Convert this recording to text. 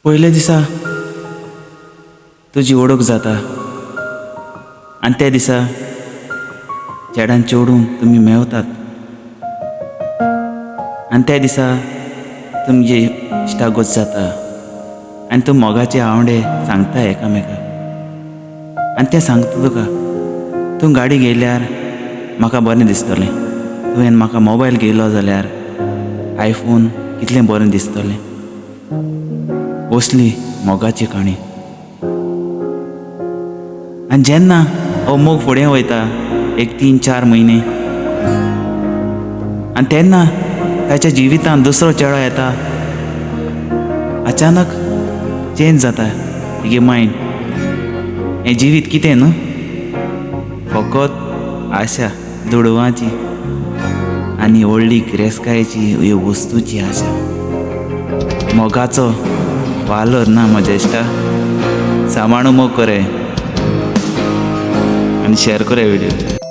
पयले दिसा तुजी वळख जाता आनी त्या दिसा चेड्यान चेडूं तुमी मेवतात आनी त्या दिसा तुमची इश्टागत जाता आनी तूं मोगाचे आंवडे सांगता एकामेकाक आनी तें सांगता तुका, तूं गाडी घेयल्यार म्हाका बरें दिसतलें, तुवें म्हाका मोबायल घेयलो जाल्यार आयफोन कितलें बरें दिसतलें. असली मोगाची काणी. आनी जेन्ना हो मोग फुडें वयता एक 3-4 म्हयने आनी तेन्ना ताच्या जिवितांत दुसरो चेडो येता, अचानक चेंज जाता तिगे मायंड. हें जिवीत कितें न्हू, फकत आशा दुडवांची आनी व्हडली गिरेस्तकायेची ही वस्तूची आशा. मोगाचो वालोर ना म्हज्या इश्टा. सांबाळून मोग करे आनी शेअर करे व्हिडिओ.